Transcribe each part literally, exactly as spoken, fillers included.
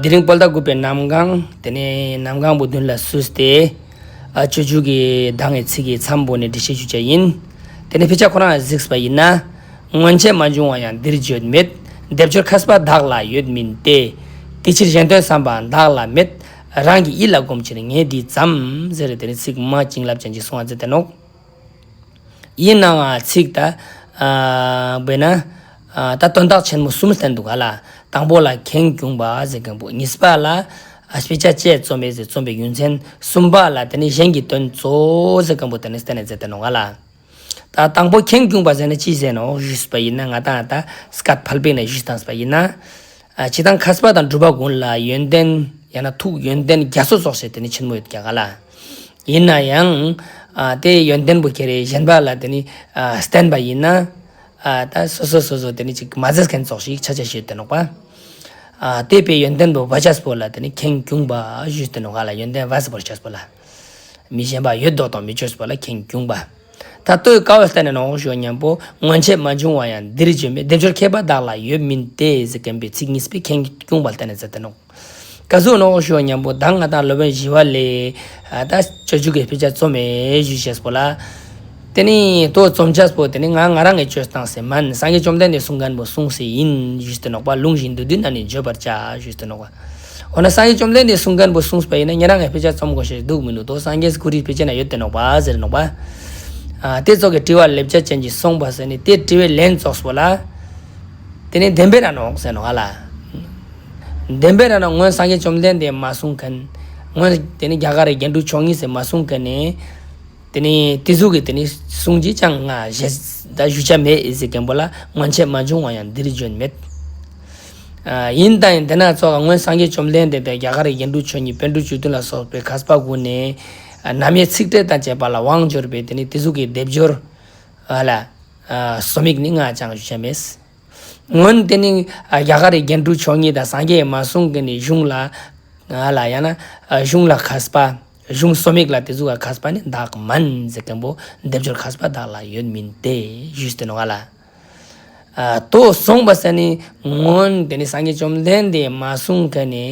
དེ་རིང་བོད་ཟླ་དགུ་པའི་གནམ་གང་། དེ་ནས་གནམ་གང་པོ་མདུན་ལ་བསུས་ཏེ། ཨ་སྤྱོད་འཇུག་གི་མདང་གི་ཚིག་གི་མཚམས་པོ་ནས་འགྲེལ་བཤད་ཞུ་བྱ་ཡིན། དེ་ནས་དཔེ་ཆ་ཁོ་རང་གཟིགས་པ་ཡིན་ན། སྔོན་ཆད་མ་བྱུང་བ་ཡང་འདིར་བརྗོད་མེད། སྡེབ་སྦྱོར་མཁས་པ་བདག་ལ་ཡོད་མིན་ཏེ། དེ་ཕྱིར་གཞན་དོན་བསམ་པ་བདག་ལ་མེད། རང་གི་ཡིད་ལ་སྒོམ་ཕྱིར་ངས་འདི་བརྩམས། ཟེར་དེ་ནས་ཚིག་མ་བྱིན་རླབས་ཅན་ཅིག་གསུང་བ་མཛད་དེ་ནོག་ཡིན་ནའང་ཚིག་ད་ཨ་བས་ན་ཨ་ད་དོན་དག་ཆེན་མོ་གསུམ་བསྟན་འདུག་ག་ལ། དང་པོ་ལ་ཁེངས་སྐྱུང་བ་ཟེར་མཁན་པོ། གཉིས་པ་ལ་ཨ་དཔེ་ཆ་ཅི་རྩོམ་པའི་ཟེར་རྩོམ་པའི་རྒྱུ་མཚན། གསུམ་པ་ལ་དེ་ནི་གཞན་གྱི་དོན་གཙོ་བོ་ཟེར་མཁན་པོ་དེ་ནི་བསྟན་ནས་མཛད་དེ་ནོག་ག་ལ། ད་དང་པོ་ཁེངས་སྐྱུང་བ་ཟེར་ན་ཅི་ཟེར་ནོག་ཞུས་པ་ཡིན་ན། ང་ཏང་ད་སྐད་ཕལ་པའི་ནང་ཞུས་བཏང་པ་ཡིན་ན། ཨ་སྤྱིར་བཏང་མཁས་པ་དང་གྲུབ་པ་ཀུན་ལ་ཡོན་ཏན་ཡང་ན་ཐུགས་ཡོན་ཏན་རྒྱ་མཚོ་ཙོགས་ཤིག་དེ་ནི་ཆེན་མོ་ཡོད་ཀྱག་ག་ལ། ཡིན་ན་ཡང་ཨ་དེ་ཡོན་ཏན་པོ་ཁྱེར་རེ་གཞན་པ་ལ་དེ་ནི་ཨ་བསྟན་པ་ཡིན་ན། ཨ་ད་སོ་སོ་སོ་སོ་དེ་ནི་ཅིག་མ་ཟད་མཁན་ཙོགས་ཤིག་ཆ་ཆ་ཞིག་ཡོད་དེ་ནོག་པ། ཨ་དེ་པའི་ཡོན་ཏན་པོ་བ་ཅས་པོ་ལ་དེ་ནི་ཁེངས་སྐྱུང་བ་ཞུས་དེ་ནོག་ག་ལ། ཡོན་ཏན་བ་ཟེར་བ་ཅས་པོ་ལ། མི་གཞན་པ་ཡོད་མདོག་དང་མི་ཅོས་པོ་ལ་ཁེངས་སྐྱུང་བ། ད་ལྟོས་ཀ་བ་བསྟན་ནས་ནོག་ཞུ་མཉམ་པོ། སྔོན་ཆད་མ་བྱུང་བ་ཡང་འདིར་བརྗོད་མེད། སྡེབ་སྦྱོར་མཁས་པ་བདག་ལ་ཡོད་མིན་ཏེ་ཟེར་མཁན་པོའི་ཚིག་གཉིས་པོའི་ཁེངས་སྐྱུང་བ་བསྟན་ནས་མཛད་དེ་ནོག་ག་ཟུག་ནོག་ཞུ་མཉམ་པོ། ད་ང་ཏང་སློབ་དཔོན་ཞི་བ་ལྷས་ཨ་ད་སྤྱོད་འཇུག་གི་དཔེ་ཆ་རྩོམ་མེད་ཞུ་ཅེས་པོ་ལ། དེ་ནི་ལྟོས་རྩོམ་ཅེས་པོ་དེ་ནི་ང་ང་རང་གི་བཅོས་སྟངས་སེ་མན། སངས་རྒྱས་བཅོམ་ལྡན་འདས་གསུང་མཁན་པོ་གསུངས་སེ་ཡིན་ཞུས་ཏེ་ནོག་པ། ལུང་བཞིན་དུ་བསྡུས་ན་ནི་བརྗོད་པར་བྱ་ཞུས་ཏེ་ནོག་པ། འོ་ན་སངས་རྒྱས་བཅོམ་ལྡན་འདས་གསུང་མཁན་པོ་གསུངས་པ་ཡིན་ན་ཉེ་རང་ངས་དཔེ་ཆ་རྩོམ་དགོས་ཤེས་འདུག་མི་འདུག་ལྟོས་སངས་རྒྱས་ཀུ་རིའི་དཔེ་ཆ་ན་ཡོད་དེ་ནོག་པ་ཟེར་ནོག་པ། ཨ་དེ་ཙོགས་ཀྱི་དྲི་བ་ལེབ་ཆ་ཅན་གྱི་གསུངས་པ་ཟེར་ནི་དེ་དྲི་བའི་ལན་ཙོགས་པོ་ལ། དེ་ནི་བདེན་པའི་ར་ནོག་ཟེར་ནོག་ཨ་ལ། བདེན་པའི་ར་ན་སྔོན་སངས་རྒྱས་བཅོམ་ལྡན་འདས་མ་གསུང་མཁན། སྔོན་དེ་ནི་རྒྱ་གར་རི་རྒྱན་དྲུག་མཆོག་གཉིས་སེ་མ་གསུང་མཁན་ནི། དེ་ནི་དེ་ཟུག་གི་དེ་ནི་གསུང་ཅི་ཅང་ང་ཞེས་ད་ཞུ་ཆ་མེད་ཨེ་ཟེར་མཁན་པོ་ལ། སྔོན་ཆད་མ་བྱུང་བ་ཡང་འདིར་བརྗོད་མེད། ཨ་ཡིན་ད་ཡིན་དེ་ན་ཙོགས་སྔོན་སངས་རྒྱས་བཅོམ་ལྡན་འདས་དང་རྒྱ་གར་རི་རྒྱན་དྲུག་མཆོག་གཉིས་པཎ་གྲུབ་བཅུ་བདུན་ལ་སོགས་པའི་མཁས་པ་ཀུན་ནས་ཨ་རྣམ་དབྱེ་ཚིག་ཕྲད་དང་བཅས་པ་ལ་དབང་འབྱོར་བའི་དེ་ནི་དེ་ཟུག་གི་སྡེབ་སྦྱོར་ཨ་ལ་ཨ་སོ་མིག་ནི་ང་ཅང་ཞུ་ཆ་མེད། སྔོན་དེ་ནི་ཨ་རྒྱ་གར་རི་རྒྱན་དྲུག་མཆོག་གཉིས་དང་སངས་རྒྱས་མ་གསུང་མཁན་ནི་གཞུང་ལ་ཨ་ལ་ཡང་ན་ཨ་གཞུང་ལ་མཁས་པ། གཞུང་སོ་མིག་ལ་དེ་ཟུག་ག་མཁས་པ་ནི་བདག་མན་ཟེར་མཁན་པོ། སྡེབ་སྦྱོར་མཁས་པ་བདག་ལ་ཡོད་མིན་ཏེ་ཞུས་ཏེ་ནོག་ཨ་ལ། ཨ་ལྟོས་གསུངས་པ་ཟེར་ནི་སྔོན་དེ་ནི་སངས་རྒྱས་བཅོམ་ལྡན་འདས་མ་གསུང་མཁན་ནི་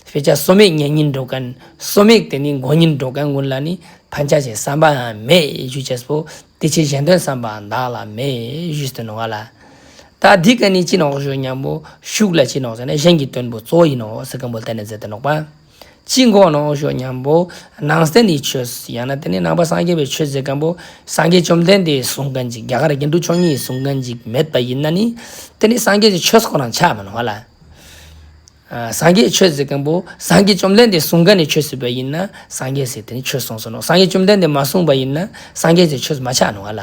དཔེ་ཆ་སོ་མིག་ཉན་སྙིང་འདོད་མཁན། སོ་མིག་དེ་ནི་གོ་སྙིང་འདོད་མཁན་ཀུན་ལ་ནི་ཕན་ཆ་ཅེས་བསམ་པའང་མེད་ཞུ་ཅེས་པོ། དེ་ཕྱིར་གཞན་དོན་བསམ་པའང་བདག་ལ་མེད་ཞུས་ཏེ་ནོག་ཨ་ལ། ད་འདི་ཀ་ནི་ཅི་ནོག་ཞུ་མཉམ་པོ་ཤུགས་ལ་ཅི་ནོག་ཟེར་ན་གཞན་གྱི་དོན་པོ་གཙོ་བོ་ཡིན་ནོག་ཟེར་མཁན་པོ་བསྟན་ནས་མཛད་དེ་ནོག་པ། ཅི་གོ་ནོག་ཞུ་མཉམ་པོ་ནང་བསྟན་ནི་ཆོས་ཡང་ན་དེ་ནི་ནང་པ་སངས་རྒྱས་པའི་ཆོས་ཟེར་མཁན་པོ་སངས་རྒྱས་བཅོམ་ལྡན་འདས་གསུང་མཁན་ཅིག་རྒྱ་གར་རྒྱན་དྲུག་མཆོག་གཉིས་གསུང་མཁན་ཅིག་མེད་པ་ཡིན་ན་ནི་དེ་ནི་སངས་རྒྱས་ཀྱི་ཆོས་ཁོ་རང་ཆགས་མ་ནོག་ཨ་ལ། ཨ་སངས་རྒྱས་ཆོས་ཟེར་མཁན་པོ་སངས་རྒྱས་བཅོམ་ལྡན་འདས་གསུང་མཁན་ནི་ཆོས་ཟེར་བ་ཡིན་ན་སངས་རྒྱས་ཟེར་དེ་ནི་ཆོས་གསུངས་སོ་ནོག་སངས་རྒྱས་བཅོམ་ལྡན་འདས་མ་གསུངས་པ་ཡིན་ན་སངས་རྒྱས་ཟེར་ཆོས་མ་ཆགས་ནོག་ཨ་ལ།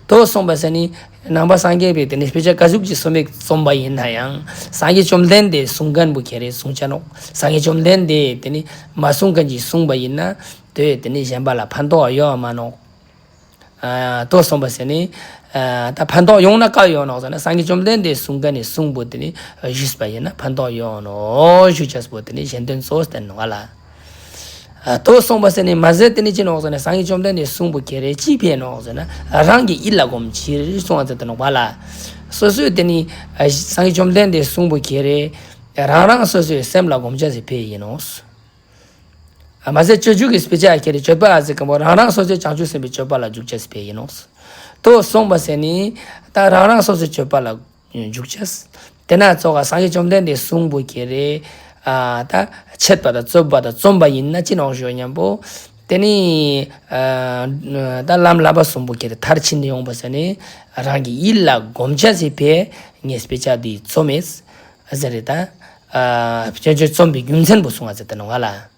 ལྟོས་གསུངས་པ་ཟེར་ནི་ནང་པ་སངས་རྒྱས་པའི་དེ་ནི་དཔེ་ཆ་ག་ཟུག་ཅིག་སོ་མིག་རྩོམ་པ་ཡིན་ན་ཡང་སངས་རྒྱས་བཅོམ་ལྡན་འདས་གསུང་མཁན་པོ་ཁྱེར་རེ་གསུང་ཆ་ནོག་སངས་རྒྱས་བཅོམ་ལྡན་འདས་དེ་ནི་མ་གསུང་མཁན་ཅིག་གསུངས་པ་ཡིན་ན་དེ་དེ་ནི་གཞན་པ་ལ་ཕན་ཐོགས་ཡོད་མ་ནོག་ཨ་ལྟོས་གསུངས་པ་ཟེར་ནི། ཨ་ད་ཕན་ཐོགས་ཡོང་ན་ག་ཡོང་ནོག་ཟེར་ན་སངས་རྒྱས་བཅོམ་ལྡན་འདས་གསུང་མཁན་ནི་གསུང་པོ་དེ་ནི་ཞུས་པ་ཡིན་ན་ཕན་ཐོགས་ཡོང་ནོག་ཞུ་ཅེས་པོ་དེ་ནི་གཞན་དོན་གཙོ་བོ་བསྟན་ནོག་ཨ་ལ། ཨ་ལྟོས་གསུངས་པ་ཟེར་ནི་མ་ཟད་དེ་ནི་ཅི་ནོག་ཟེར་ན་སངས་རྒྱས་བཅོམ་ལྡན་འདས་གསུང་པོ་ཁྱེར་རེ་ཅི་ཕན་ནོག་ཟེར་ན་རང་གི་ཡིད་ལ་སྒོམ་ཕྱིར་གསུངས་པ་མཛད་དེ་ནོག་པ་ལ། སོ་སོའི་དེ་ནི་ཨ་སངས་རྒྱས་བཅོམ་ལྡན་འདས་གསུང་པོ་ཁྱེར་རེ་རང་རང་སོ་སོའི་སེམས་ལ་སྒོམ་ཅེས་སི་ཕན་ཡིན་ནོག་ཨ་མ་ཟད་སྤྱོད་འཇུག་གི་དཔེ་ཆ་ཁྱེར་རེ་སྤྱོད་པ་ཟེར་མཁན་པོ་རང་རང་སོ་སོའི་བྱང་ཆུབ་སེམས་དཔའི་སྤྱོད་པ་ལ་འཇུག་ཅེས་སི་ཕན་ཡིན་ནོག་ལྟོས་གསུངས་པ་ཟེར་ནི་ད་རང་རང་སོ་སོའི་སྤྱོད་པ་ལ་འཇུག་ཅེས། དེ་ན་ཙོགས་སངས་རྒྱས་བཅོམ་ལྡན་འདས་གསུང་པོ་ཁྱེར་རེ་ཨ་ད་འཆད་པ་དང་རྩོད་པ་དང་རྩོམ་པ་ཡིན་ན་ཅི་ནོག་ཞུ་མཉམ་པོ། དེ་ནི་ཨ་ད་ལམ་བསླབ་པ་གསུམ་པོ་ཁྱེར་རེ་མཐར་ཕྱིན་ཏེ་ཡོང་པ་ཟེར་ནི་རང་གི་ཡིད་ལ་སྒོམ་ཅེས་སི་ཕན་ངས་དཔེ་ཆ་འདི་རྩོམ་མེད་ཟེར་རེ་ད། ཨ་སྤྱོད་འཇུག་རྩོམ་པའི་རྒྱུ་མཚན་པོ་གསུངས་པ་མཛད་དེ་ནོག་ཨ་ལ།